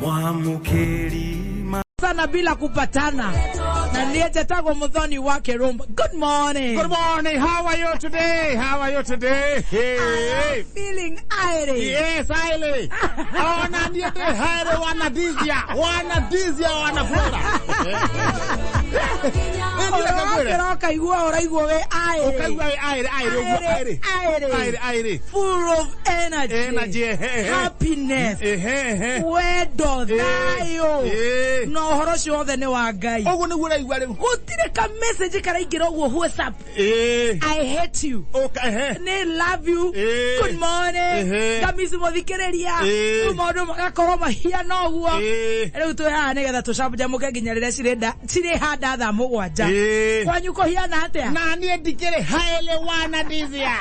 Mwamukeri Sana bila kupatana na niye Tetagwo Muthoni wa Kirumba. Good morning. Good morning. How are you today? How are you today? Hey. I'm feeling irie. Yes, Hailey. Ona niete Hailey wanadizia. Wanadizia wanafura. Ũrakĩra ũkaigua ũraigua wĩ irie. Ukaigua wĩ aire aire ũguo aire. Aire. Aire aire. Full of energy. Energy. Ehe. Happiness. Ehe ehe. Wendo thayũ. Eh. Na ũhoro ũcio wothe nĩ wa Ngai. Ũguo nĩguo ũraigua rĩu. Gũtirĩ ka message karaingĩra ũguo WhatsApp. Eh. I hate you. Ũka ehe. Nĩ love you. Eh. Good morning. Ehe. Ngamisi mũthikĩrĩria. Eh. Rĩu maũndũ magakorwo mahiana ũguo. Eh. Rĩu twĩ haha nĩgetha tũcanjamũke nginya rĩrĩa cirĩhanda thaa mũgwanja. Eh. Kwanyu kũhiana atĩa? Na niĩ ndikĩrĩ Hailey wanadizia.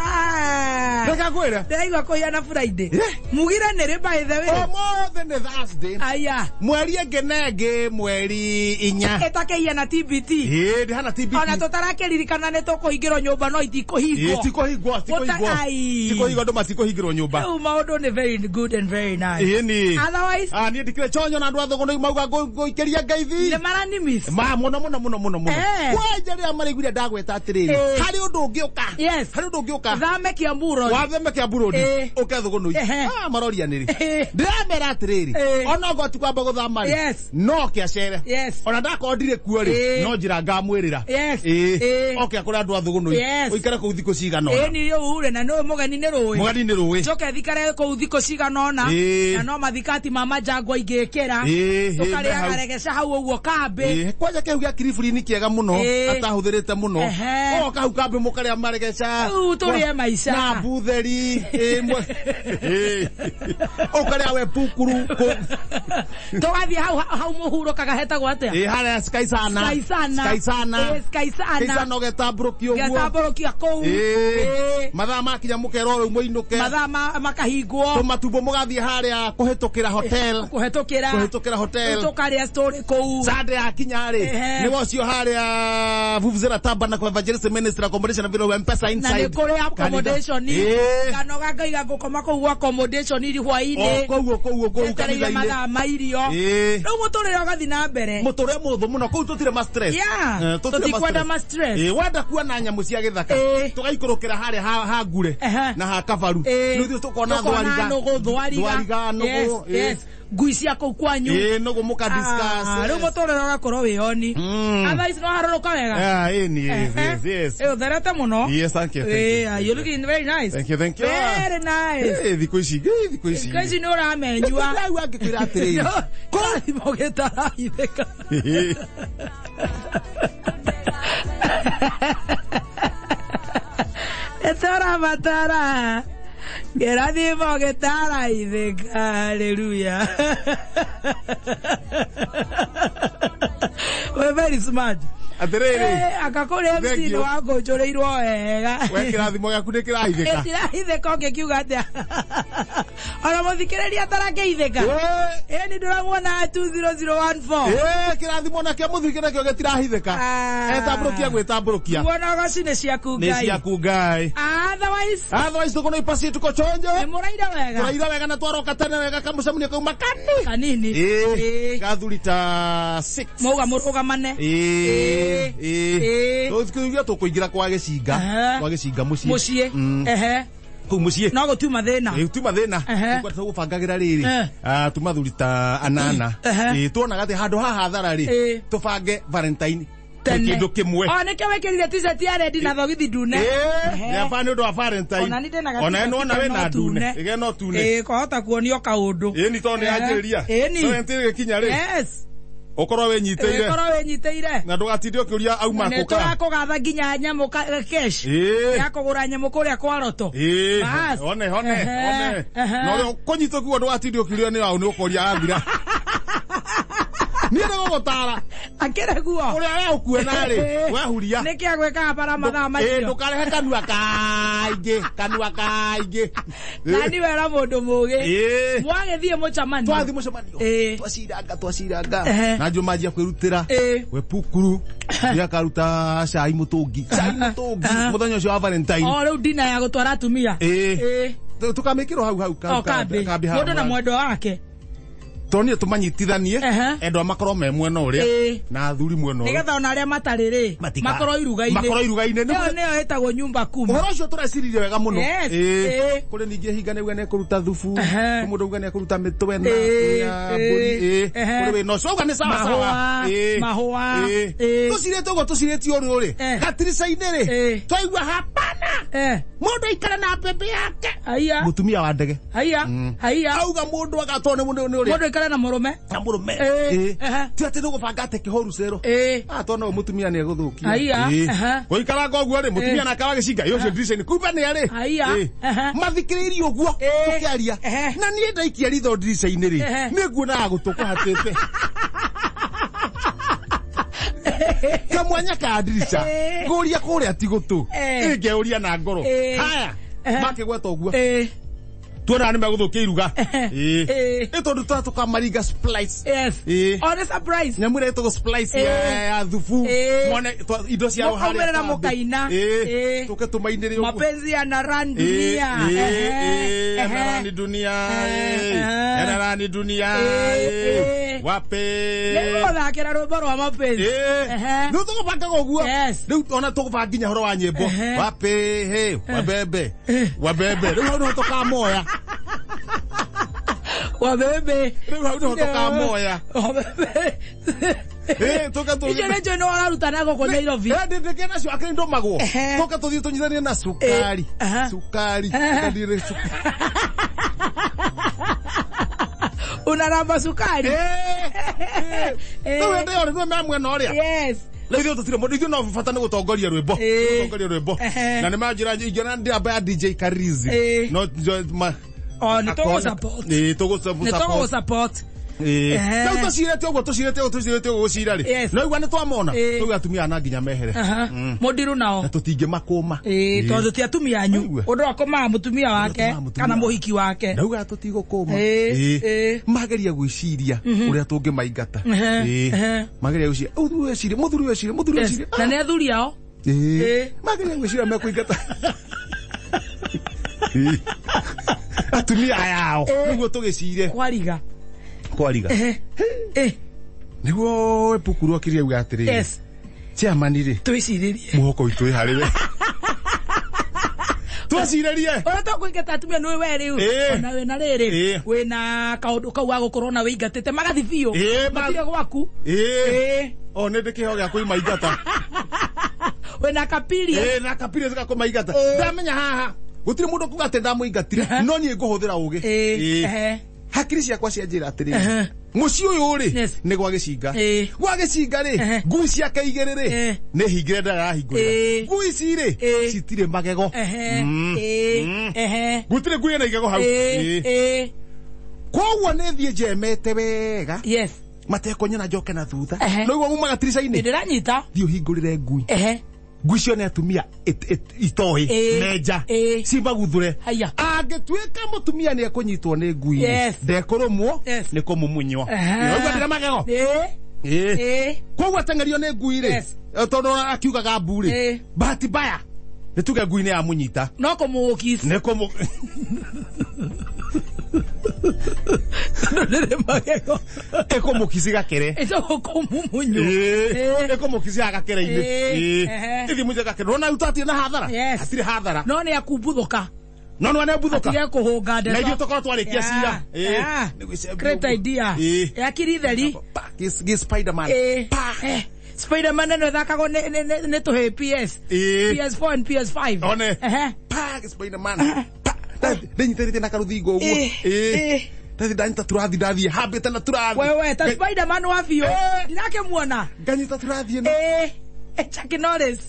Ah. Reka ngwĩre. Ndĩraigua kũhiana Friday. Eh. Mugire nĩ rĩ by the way? Ũmũthĩ nĩ Thursday. Aya. Mweri ĩngĩ na ĩngĩ mweri inya. Ĩtakĩhiana TBT. Ĩĩ ndĩhana TBT. Ona tũtarakĩririkana nĩ tũkũhingĩrwo nyũmba no itikũhingwo. Ĩĩ tikũhingwo tikũhingwo. Ai. Tikũhingwo andũ matikũhingĩrwo nyũmba. Rĩu maũndũ nĩ very good and very nice. Ĩĩ ni. Otherwise, Ah niĩ ndikĩrĩ chonyo na andũ a thũgũnĩ mauga ngũikĩria ngeithi. nĩ maranimis. Ma mũno mũno mũno mũno mũno. Eh. Kwanja rĩrĩa maraiguire ndagweta atĩrĩrĩ. Eh. Harĩ ũndũ ũngĩũka. Yes. Harĩ ũndũ ũngĩũka. Thame Kiambu Road. Watheme Kiambu Road. Eh. Ũke thũgũnũi. Ehe. Ah maroria nĩrĩ. Eh. Ndĩramera atĩrĩrĩ. Eh. Ona okorwo ti kwamba gũthama rĩ. Yes. No kĩacere. Yes. Ona ndakorwo ndirĩ kuo rĩ. Eh. No njĩra ngamwĩrĩra. Yes. Ĩĩ. Eh. Oke akũrĩ andũ a thũgũnũi. Yes. Ũikare kũu thikũ cigana Ĩĩ ũna. ni rĩu rĩ na nĩ mũgeni nĩ rũĩ. Mũgeni nĩ rũĩ. Njoke thikare kũu thikũ cigana ũna. Ĩĩ. Na no mathikati ma manjangwa ingĩkĩra. Ĩĩ, ĩĩ, me Tũkarĩaga hau. regeca hau ũguo kambĩ. Ĩĩ, kwanja kĩhu gĩa kiriburi kĩega mũno Ĩĩ. atahũthĩrĩte mũno Ehe. oka hau kambĩ mũkarĩa maregeca Rĩu tũrĩe maica. na butheri Ĩĩ, Ĩĩ. ũkarĩa we pukuru Tũgathiĩ hau hau mũhurũkaga hetagwo atĩa? Ĩĩ, harĩa Sky Sana Sky Sana. Sky Sana Ĩĩ, Sky Sana. Sky Sana ũgetambũrũkia ũguo Gĩtambũrũkia kũu. Ĩĩ. Ĩĩ. Mathaa makinya mũkerwo rĩu mũinũke Mathaa makahingwo. tũmatumbo mũgathiĩ harĩa kũhĩtũkĩra hotel Kũhetũkĩra. kũhĩtũkĩra hotel Tũkarĩa story kũu. Sunday yakinya rĩ Ehe. nĩ wocio harĩa Vuvuzela Tabernacle Evangelist Ministry accommodation vile M-Pesa Na inside nĩ kũrĩ accommodation. Ĩĩ. Kanoga ngaiga ngũkoma kũu gwa accommodation iri O hwaĩ-inĩ. kũu kũu kũu Etereire kanitha-inĩ mathaa ma irio. Ĩĩ. Rĩu mũtũrĩre ũgathiĩ na mbere. mũtũrĩre mũhũthũ mũno kũu tũtirĩ ma stress Yeah. Eh, tũtirĩ Tũtikwenda ma stress. Ĩĩ, wenda kuona nyamũ cia gĩthaka Ĩĩ. tũgaikũrũkĩra harĩa ha ngure Ehe. na ha kabaru Ĩĩ. nĩ ithuĩ tũkona Tũkona thwariga nũgũ, thwariga. thwariga nũgũ Yes, ĩĩ. yes. Ngui cia kũu kwanyu. Ĩĩ, nũgũ mũka discuss Ah, rĩu mũtũrĩre ũgakorwo wĩ oni. Otherwise no harũrũka wega. Ah, ĩĩ, ni, yes, Ehe. yes, yes. Ĩĩ, ũtherete mũno. Yes, thank you, thank you. Ĩĩ, you're looking very nice. Thank you, thank you. Very nice. Ĩĩ, thikũ ici ĩĩ, thikũ ici Thikũ ici nĩ ũramenyua. Ndĩraigua ngĩkwĩra atĩrĩrĩ Kũrathimo gĩtaraithĩka. Ĩtarabatara kĩrathimo gĩtaraithĩka. Hallelujah. We're very smart. Atĩrĩrĩ Eh, aka kũrĩ MC Thank nĩ you. wakũnjũrĩirwo wega. we kĩrathimo gĩaku nĩ kĩraithĩka Gĩtiraithĩka ũngĩkiuga atĩa? Ona mũthikĩrĩria atarakĩithĩka. Ĩĩ. Ĩĩ nĩ ndĩramuona 20014. Ĩĩ, kĩrathimo nakĩo mũthikĩ nakĩo gĩtirahithĩka Ah. etambũrũkia gwĩtambũrũkia Kuona ũgoci nĩ ciaku nĩ Ngai. ciaku Ngai Otherwise, otherwise tuko na ipasi tuko chonjo nĩ mũraire wega. tũraira wega na twaroka tene wega kamũcemanio kauma kani Kanini. Ĩĩ, Ĩĩ. gathuri ta 6 Mauga mũrũgamane. Ĩĩ, Ĩĩ. ĩĩ. Tũkiuga tũkũingĩra kwa gĩcinga Ehe. kwa gĩcinga mũciĩ Mũciĩ. Mm. Ehe. Kũu mũciĩ No gũtiuma thĩna. Ĩĩ, tuma thĩna Ehe. tũgũbangagĩra rĩrĩ Eh. Ah, tuma thuri ta anana Ehe. Ĩĩ, tuonaga atĩ handũ haha hathara rĩ Ĩĩ. tũbange Valentine Tene. kĩndũ kĩmwe O nĩkĩo wĩkĩrire t-shirt ya red na thogithi ndune. Ehe. yaba nĩ ũndũ wa Valentine Ona nĩ ndĩna ona ga-t-shirt nĩwona ke wĩna no ndune tune. ĩge no tune Ĩĩ, kwahota kuonio kaũndũ. ĩĩ ni tondũ nĩ Ehe. yanjĩrĩria Ĩĩ ni. Valentine ĩgĩkinya rĩ Yes. ũkorwo wĩnyitĩire Ĩkorwo wĩnyitĩire. na ndũgatinde ũkĩũria auma Nĩ kũ kana tũrakũgatha nginya nyamũ cash. Ĩĩ. Ya kũgũra nyamũ kũrĩa kwa roto. Ĩĩ, Bas. one one Ehe, one ehe. na ũrĩa kũnyitwo kuo ndũgatinde ũkĩũria nĩ waũ nĩ ũkoria athira niĩ nĩ gũgũtara Akĩrĩ guo. ũrĩa we ũkuona rĩ wehuria Nĩkĩ agwĩkaga bara mathaa Ĩĩ, macio? ndũkarehe kanua kaingĩ kanua kaingĩ Nani wera mũndũ mũgĩ. Ĩĩ. Mwagĩthiĩ mũcemanio. twathi mũcemanio Ĩĩ. twaciranga twaciranga Ehe. na njũ manjia kwĩrutĩra Ĩĩ. we pukuru nĩ akaruta cai mũtũngi cai mũtũngi Aha. mũthenya ũcio wa Valentine O rĩu dina ya gũtwara atumia. Ĩĩ. Ĩĩ. Tukamĩkĩrwo hau hau O kambĩ. kambi Mũndũ na mwendwa wake. Tondũ tũmanyitithanie Ehe. endwa makorwo me mwena ũrĩa Ĩĩ. na athuri mwena ũrĩa. Nĩgetha ona arĩa matarĩ rĩ makorwo iruga-inĩ. Makorwo iruga-inĩ. Ĩyo nĩyo ĩtagwo nyumba kumi. Ũhoro ũcio tũreciririe wega mũno. Yes. Ĩĩ. Ĩĩ. Kũrĩ ningĩ hinga nĩuga nĩekũruta thubu. Ehe. Kwĩ mũndũ auga nĩekũruta mĩtwe na Ĩĩ, ya mbũri. ĩĩ, Ĩĩ. ehe. Kũrĩ wĩna ũcio auga nĩ sawa sawa. Mahũa, Ĩĩ. mahũa, Ĩĩ. ĩĩ. Tũcirĩte ũguo tũcirĩte ũrĩ rĩ. Eh. Gatirica-inĩ rĩ. Ĩĩ. Twaigua hapana. Eh. Mũndũ aikare na mbembe yake. Haiya. Mũtumia wa ndege. Haiya. Haiya. Auga mũndũ agatwo nĩ mũndũ nĩ ũrĩa. Mũndũ aikare na mũrũme. Na mũrũme. Ĩĩ. Ĩĩ. Ehe. Ti atĩ nĩ ũgũbanga atĩ kĩhoru cero. Ĩĩ. Ah, tondũ mũtumia nĩ egũthũkia. Haiya. Ĩĩ. Ehe. Gũikaranga ũguo rĩ, mũtumia nake wa gĩcinga, ĩ ũcio ndirica-inĩ, kumbe nĩ arĩ. Haiya. Ĩĩ. Ehe. Mathikĩrĩirie ũguo Ĩĩ. tũkĩaria. Ehe. Na niĩ ndaikia ritho ndirica-inĩ rĩ, Ehe. nĩ nguonaga gũtũ kũhatĩte. Kamwanya ka ndirica Ĩĩ. ngũria kũrĩa ti gũtũ. Ĩĩ. Ĩ ngeũria na ngoro. Ĩĩ. Haya, Ehe. makĩgweta ũguo. Ĩĩ. Tuonaga nĩ megũthũkia iruga. Ehe. Ĩĩ. Ĩĩ. Ĩ tondũ tũkamaringa splice. Yes. Ĩĩ. O nĩ surprise. Nyamũ ĩrĩa ĩtagwo splice Ĩĩ. ya thubu. Ĩĩ. Mwone indo cia Mũkaumĩrĩra harĩa mũkaina. Ĩĩ. Ĩĩ. Tũke tũmainĩre ũguo. Mapenzi yana-run Ĩĩ, dunia. ĩĩ, Ehe. ĩĩ, Ehe. yanarani dunia, Ehe. ĩĩ, yanarani dunia, Ĩĩ, ĩĩ, ĩĩ. wape. Nĩgũthakĩra rwĩmbo rwa mapenzi. Ĩĩ. Ehe. Rĩu tũgũbangaga ũguo. Yes. Rĩu ona tũgũbanga nginya ũhoro wa nyĩmbo. Ehe. Wape, he, wabebe, wabebe. Rĩu hau nĩho tũkamoya. Wabebe. Rĩu hau nĩho tũkamoya. Wabebe. Ĩĩ, tũke tũ- Icio nĩcio nĩ wararuta gũkũ Nairobi. Eh, ndĩ nacio akĩrĩ ndũmagwo. Ehe. Tũke tũthiĩ tũnyitanie na cukari. Ĩĩ, aha. Cukari. Ehe. Ndire cukari. Unaramba sukari. Rĩu hĩndĩ ĩyo rĩ, nĩwe me mwena ũrĩa. Yes. Rĩu ithuĩ tũtirĩ mũndũ, ithuĩ no bata nĩ gũtongoria rwĩmbo. Ĩĩ. Gũtongoria rwĩmbo. Ehe. Na nĩ manjĩra ingĩona ndĩamba ya DJ Karizi. Ĩĩ. No ma O nĩ tũgũ-support. Ĩĩ, tũgũ-support. Nĩ tũgũ-support. Ĩĩ. Ehe. Rĩu tũcirĩte ũguo tũcirĩte ũguo tũcirĩte ũguo gũcira rĩ. Yes. No igua nĩ twamona. Ĩĩ. Rĩu atumia na nginya mehere. Aha. Mũndiru nao. Na tũtingĩmakũma. Ĩĩ, tondũ ti atumia anyu. Aigua. Ũndũ akomaga mũtumia wake Ũndũ akomaga mũtumia kana mũhiki wake. Ndauga tũtigũkũma. Ĩĩ, Ĩĩ. ĩĩ. Mageria gwĩciria ũrĩa tũngĩmaingata. Ehe, Ĩĩ. ehe. Mageria gwĩciria, mũthuri weciria, mũthuri weciria, mũthuri Yes. weciria. Na nĩ athuri ao. Ĩĩ. Ĩĩ. Mageria gwĩciria mekũingata. Ĩĩ. Atumia aya ao nĩguo tũgĩcire Kwariga. kwariga. Ehe. Eh, Nĩguo Epukuru okire auga atĩrĩrĩ. yes. Chairman rĩ, Twĩcirĩrie. mwĩhoko witũ wĩ harĩ we. Twĩcirĩrie. Ũrĩa tũkũingata atumia nĩ we rĩu. Ĩĩ. Ona wĩna rĩrĩ. Ĩĩ. Wĩna kaũndũ kau ga gũkorwo na wĩingatĩte magathi biũ. Ĩĩ, Matige gwaku. Ĩĩ. Ĩĩ. O nĩ ndĩ kĩheo gĩa kũimaingata. Wĩna kapiri. Ĩĩ, na kapire gakũmaingata. Ĩĩ. Ndamenya haha gũtirĩ mũndũ kuga atĩ ndamũingatire no niĩ ngũhũthĩra ũgĩ. Ĩĩ. Ĩĩ. Ehe. Hakiri ciakwa cianjĩra atĩrĩrĩ Ehe. mũciĩ ũyũ rĩ Yes. nĩ gwa gĩcinga. Ĩĩ. Gwa gĩcinga rĩ Ehe. ngui ciake igĩrĩ rĩ Ĩĩ. nĩ hingĩre ndarahingũrĩra. Ĩĩ. Ngui ici rĩ Ĩĩ. citirĩ magego. Ehe. Mm. Ĩĩ. Mm. Ehe. Gũtirĩ ngui ĩna igego hau. Ĩĩ. Ĩĩ. Ĩĩ. Koguo nĩ thiĩ njemete wega Yes. matekũnyona njoke na thutha. Ehe. No igua umaga tirica-inĩ. Ndĩranyita. Thiĩ ũhingũrĩre ngui. Ehe. Ngui cio nĩ atumia itoĩ Ĩĩ. menja Ĩĩ. cimaguthũre. Haiya. Angĩtuĩka mũtumia nĩ ekũnyitwo nĩ ngui Yes. ndekũrũmwo Yes. nĩ kũmumunywo. Ehe. Ũraigua ndĩra magego? Ĩĩ. Ĩĩ. Ĩĩ. Koguo ateng'erio nĩ ngui rĩ Yes. tondũ akiugaga mbu rĩ Ĩĩ. bahati mbaya nĩ tuge ngui nĩ yamũnyita No kũmũũkisi. nĩ kũmũ Tondũ ndĩrĩ magego. ĩkũmũkici gakere. Ĩtagwo kũmumunywo. Ĩĩ. Ĩĩ. Ĩkũmũkici haha gakere-inĩ. Ĩĩ. Ĩĩ. Ehe. Ĩthiĩ mũnje gakere. Ũrona rĩu twatirĩ na hathara? Yes. Hatirĩ hathara. No nĩ akumbuthũka. No nĩ wanembuthũka. Atige kũhũnga ndeto. Na ithuĩ tũkorwo twarĩkia cira. Ĩĩ. Nĩ gwĩcembia Great ũguo. idea. Ĩĩ. Ya kiritheri. Pa, gĩ Spider-Man. Ĩĩ. Pa. Eh, Spider-Man ĩno ĩthakagwo nĩ tũhĩ PS. Ĩĩ. PS4 and PS5. One. Ehe. Pa, gĩ Spider-Man. Pa. Ndĩnyitĩrĩte na karũthingo ũguo. Ĩĩ. Ĩĩ. Ĩĩ. Ndathi ndanyita turathi ndathiĩ hambĩte na turathi. Wewe ta Spider-Man wa biũ. Ĩĩ. Ndirakĩmuona. Nganyita turathi ĩno. Ĩĩ. Chuck Norris.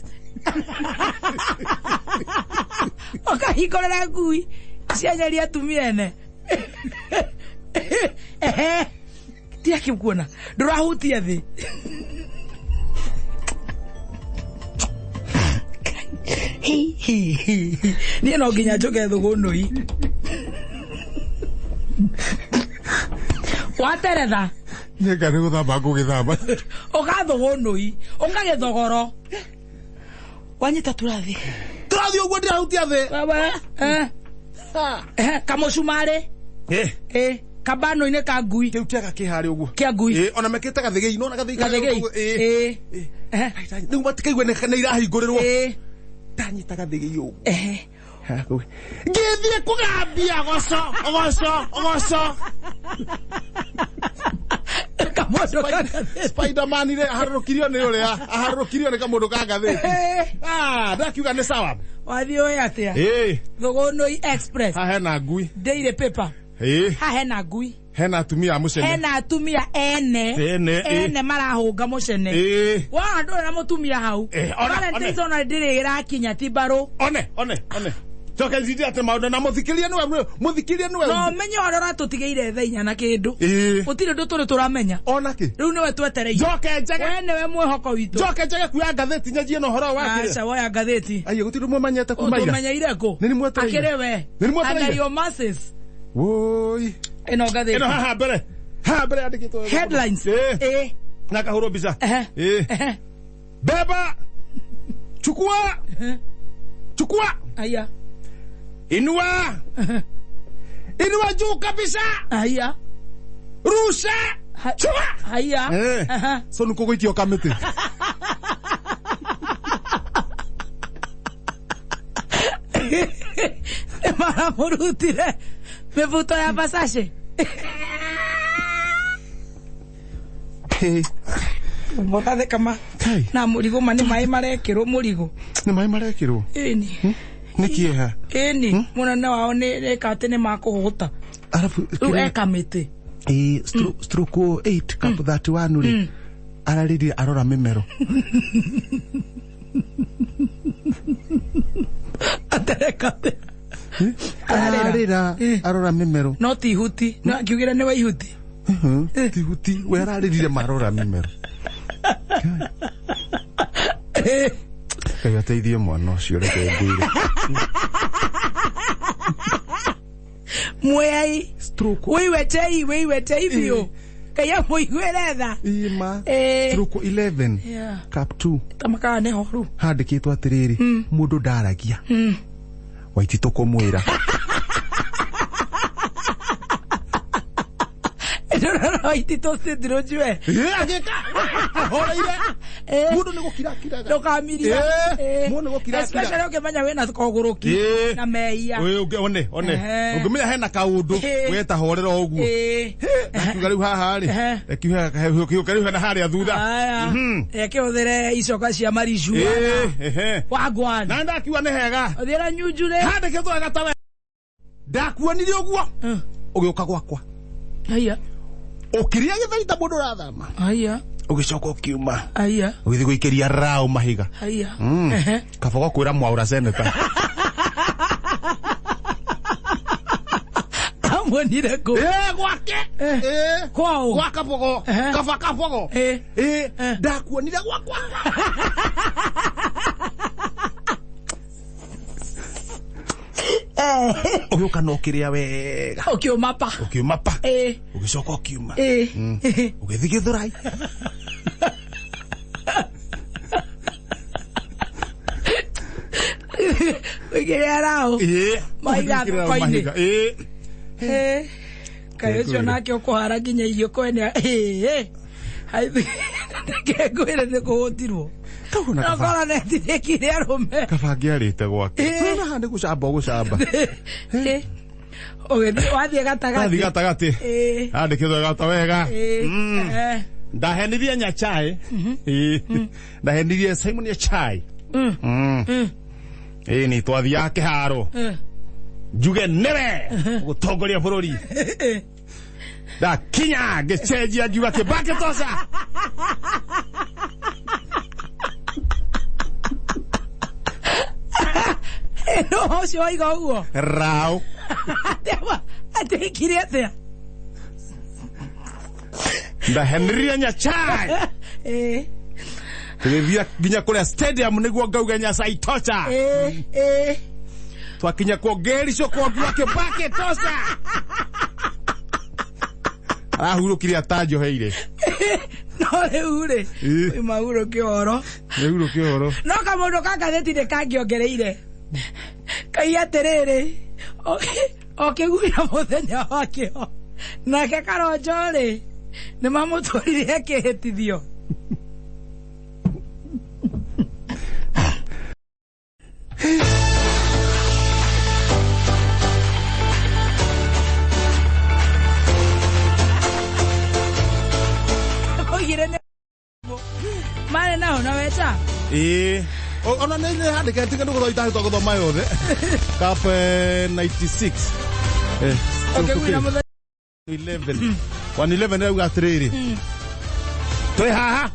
Ũkahingũrĩra ngui cianyaria atumia ene. Ehe. Ndirakĩmuona. Ndũrahutia thĩ. Niĩ no nginya njũke thũgũnũi. Wateretha Nĩnga nĩ gũthamba ngũgĩthamba. ũgathũgũnũi ũkagĩthogoro wanyita turathi Turathi ũguo ndĩrahutia thĩ. wewe eh. Kamũcumarĩ. Kabano-inĩ ka ngui. Kĩu kĩaga kĩ harĩa ũguo. Kĩa ngui. Ona mekĩte gathĩgĩi, nona gathĩgĩi. Gathĩgĩi. Rĩu matikaigua nĩ irahingũrĩrwo. Ndanyita gathĩgĩi ũguo. Ngĩthiĩ kũgambia goco goco goco. Kamũndũ ka ngathĩti. Spiderman rĩ aharũrũkirio nĩ ũrĩa aharũrũkirio nĩ kamũndũ ka ngathĩti. Ndakiuga nĩ sawa. Wathiĩ ũĩ atĩa? Thũgũnũi Express. Haha hena ngui. Daily paper. Haha hena ngui. Hena atumia a mũcene. Hena atumia ene. Ene marahũnga mũcene. Wona ndũrĩ na mũtumia hau. Valentine's ona ndĩrĩ ĩrakinya ti mbarũ. One one one. Coka njithie atĩ maũndũ na mũthikĩrie nĩwe mũthikĩrie nĩwe. No menye ũrĩa ũratũtigĩire thaa inya na kĩndũ. Gũtirĩ ũndũ tũrĩ tũramenya. Ona kĩ? Rĩu nĩwe twetereire. Njoke njage. We nĩwe mwĩhoko witũ. Njoke njage kuoya ngathĩti nyanjie na ũhoro wa kĩrĩa. Aca woya ngathĩti. Aiyo gũtirĩ mũmenyete kuma ira. Tũmenyeire kũ? Nĩ mwetereire. Akĩrĩ we. Nĩ mwetereire. And your masses. Woi. Ĩno ngathĩti. Ĩno haha mbere. Haha mbere yandĩkĩtwo. Headlines. Na kahũrwo mbica. Beba. Chukua. Chukua. Aya. Inua. Inua juu kabisa. Aya. Rusha. Chua. Aya. So nuko gũikio kamĩtĩ. Maramũrutire mĩbuto ya Versace. Mũgatheka ma na mũrigo ma nĩ maĩ marekĩrwo mũrigo. Nĩ maĩ marekĩrwo? Ĩni. Nĩ kĩeha. Ĩni, mũnene wao nĩ ĩka atĩ nĩ makũhũta. Arabu rĩu eka mĩtĩ. Stroke 8 cup 31 rĩ. Ararĩria arora mĩmero. Atereka. Ararĩra arora mĩmero. No ti ihuti, no akiugire nĩ wa ihuti. Ti ihuti, we ararĩrire marora mĩmero. Ngai ateithie mwana ũcio reke ngwĩre. Mwei. Stroke. Wĩiwetei, wĩiwetei biũ. Ngai amũiguĩre tha. Ima. Stroke 11. Cap 2. Tamakaga nĩ horu. Handĩkĩtwo atĩrĩrĩ, mũndũ ndaragia. Waititũ kũmwĩra. Waititũ citirũnjue. Agĩka. Ahoreire. Mũndũ nĩ gũkira akiraga. Ndũkamiria. Mũndũ nĩ gũkira akiraga. Especially ũngĩmenya wĩna kogũrũki na meia. One, one. Ũngĩmenya hena kaũndũ weta horera ũguo. Ndakiuga rĩu haha rĩ. Reke rĩu hena harĩa thutha. Reke ũthĩre icoka cia maricu. Wagwan. Na ndakiuga nĩ hega. Ũthĩra nyunjure. Handĩkĩtwo wega ta we. Ndakuonire ũguo. Ũgĩũka gwakwa. Haiya. Ũkĩrĩa gĩtheri ta mũndũ ũrathama. Haiya. Ũgĩcoka ũkiuma. Haiya. Ũgĩthiĩ gũikĩria rao mahiga. Haiya. Kabogo kwĩra Mwaũra seneta. Amuonire kũ? Gwake. Kwao. Gwa Kabogo. Kaba Kabogo. Ndakuonire gwakwa. Ũgĩũka na ũkĩrĩa wega. Ũkĩũma pa. Ũkĩũma pa. Ũgĩcoka ũkiuma. Ũgĩthiĩ Gĩthũrai. Ũkĩrĩa rao. Mahiga thoko-inĩ. Kaĩ ũcio nake ũkũhara nginya irio kwene. Reke ngwĩre nĩ kũhũtirwo. Nokora netirĩkire arũme. Kaba angĩarĩte gwake. Nona haha nĩ gũcamba ũgũcamba. Ũgĩthiĩ wathiĩ gatagatĩ. Wathiĩ gatagatĩ. Handĩkĩtwo gata wega. Ndahenirie Nyachae. Ndahenirie Simon Nyachae. Ni twathiaga kĩharo. Njuge nĩwe gũtongoria bũrũri. Ndakinya ngĩcenjia ngiuga Kibaki tosha. No ũcio waiga ũguo. Rao. Atekire atĩa? Ndahenirie Nyachae. Tũgĩthiĩ nginya kũrĩa stadium nĩguo ngauge Nyachae tosha. Twakinya kuo ngĩricũkwo ngiuga Kibaki tosha. Arahurũkire atanjoheire. No rĩu rĩ, mahurũke ũhoro. Mahurũke ũhoro. No kamũndũ ka ngathĩti nĩ kangĩongereire. Kai atĩrĩrĩ, Okĩguira mũthenya wakĩo nake Karonjo rĩ nĩ mamũtwarire akĩhĩtithio. Oigire nĩ marĩ naho na weta. Ĩĩ, ona nĩ nĩ handĩke tiga nĩ gũthoma itahĩtwo gũthoma yothe. Cup 96. Okĩguira mũthenya 11. 111 rauga atĩrĩrĩ. Twĩ haha.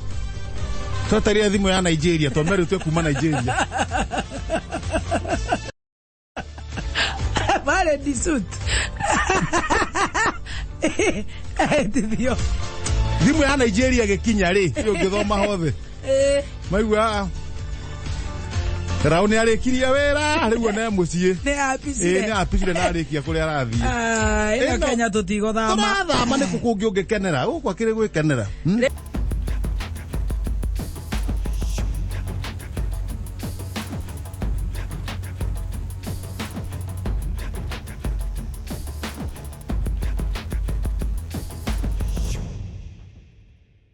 Twetereire thimũ ya Nigeria, twamerũ twĩ kuma Nigeria. Marĩ disuit. Ehĩtithio. Thimũ ya Nigeria gĩkinya rĩ, ĩ ũngĩthoma hothe. Maigua Rao nĩ arĩkirie wĩra, rĩu one mũciĩ. Nĩ apicire. Ĩĩ, nĩ apicire na arĩkia kũrĩa arathiĩ. Ĩno Ĩno- Kenya tũtigũthama. Tũrathama nĩ kũ kũngĩ ũngĩkenera, gũkũ akĩrĩ gwĩkenera.